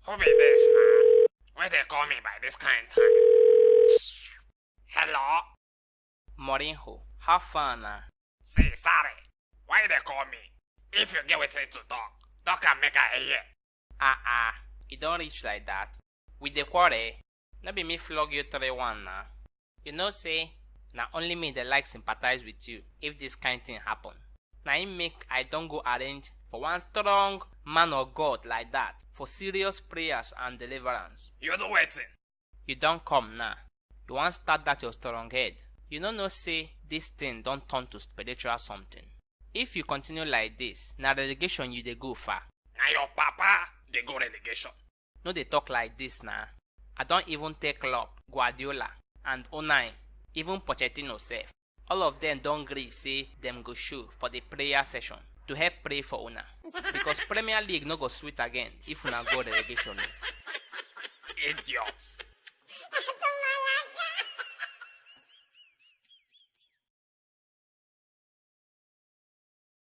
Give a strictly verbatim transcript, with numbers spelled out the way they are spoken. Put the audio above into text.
Who be this now? Why they call me by this kind time? Hello? Mourinho, how far na? See, sorry. Why they call me? If you get wetin to talk, talk and make I hear. Ah ah, e don reach like that. We dey quarrel? No be me flog you three one na. You know say na only me dey like sympathize with you if this kind thing happen. Na im make I don go arrange for one strong man of God like that for serious prayers and deliverance. You do wetin? You don come now. You wan start that your strong head. You no know say this thing don turn to spiritual something. If you continue like this, na relegation you dey go far. Na your papa dey go relegation. No dey talk like this na. I don even take Klopp, Guardiola, and Unai, even Pochettino sef. All of them don gree say dem go show for the prayer session to help pray for una. Because Premier League no go sweet again if una go relegation o. Idiot.